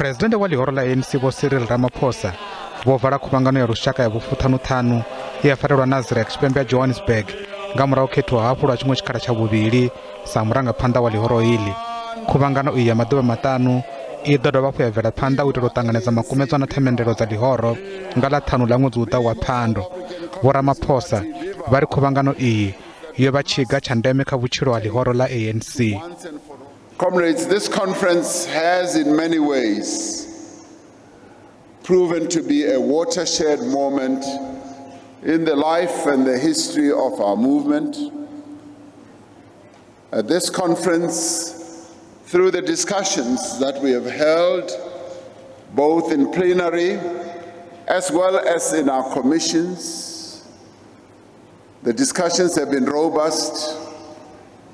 Presidente wa ḽihoro ḽa ANC Vho Cyril Ramaphosa vho vala khuvhangano ya lushaka ya vhufuṱhanuṱhanu ye ya farelwa Nasrec tshipembe ya Johannesburg nga murahu khethiwa hafhu lwa tshiṅwe tshikhala tsha vhuvhili sa murangaphanḓa wa ḽihoro iḽi. Khuvhangano iyi ya maḓuvha maṱanu i ḓo dovha hafhu ya bvela phanḓa u itela u ṱanganedza makumedzwa na themendelo dza ḽihoro nga ḽa 5 ḽa ṅwedzi u ḓaho wa Phando. Vho Ramaphosa vha ri khuvhangano iyi yo vha tshiga tsha ndeme kha vhutshilo ha ḽihoro ḽa ANC. Comrades, this conference has in many ways proven to be a watershed moment in the life and the history of our movement. At this conference, through the discussions that we have held, both in plenary as well as in our commissions, the discussions have been robust,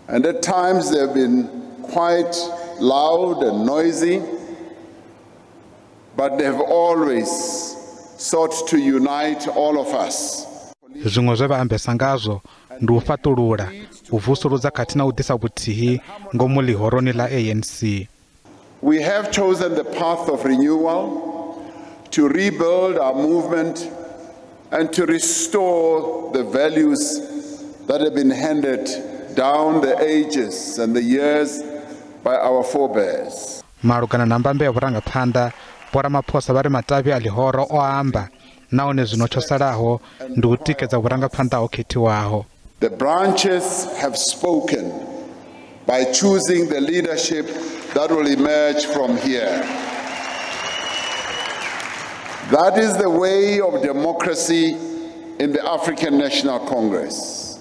and at times they have been quite loud and noisy, but they have always sought to unite all of us. Zwiṅwe zwe vha ambesa ngazwo ndi u fhaṱulula, u vusuludza khathihi na u ḓisa vhuthihi ngomu ḽihoroni ḽa ANC. We have chosen the path of renewal to rebuild our movement and to restore the values that have been handed down the ages and the years by our forebears. Malugana na mbambe ya vhurangaphanḓa, Vho Ramaphosa vha ri matavhi a ḽihoro o amba nahone zwino tsho salaho ndi u tikedza vhurangaphanḓa ho khethiwaho. The branches have spoken by choosing the leadership that will emerge from here. That is the way of democracy in the African National Congress.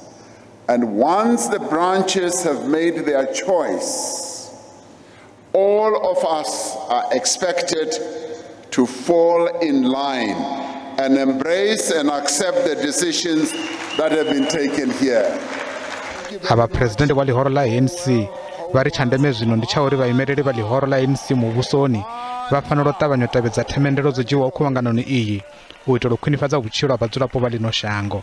And once the branches have made their choice, all of us are expected to fall in line and embrace and accept the decisions that have been taken here. Avha presidente wa ḽihoro ḽa ANC vha ri tsha ndeme zwino ndi tsha uri vhaimeleli vha ḽihoro ḽa ANC muvhusoni vha fanela u ṱavhanya u tevhedza themendelo dzo dzhiwaho khuvhanganoni iyi u itela u khwinifhadza vhutshilo ha vhadzulapo vha ḽino shango.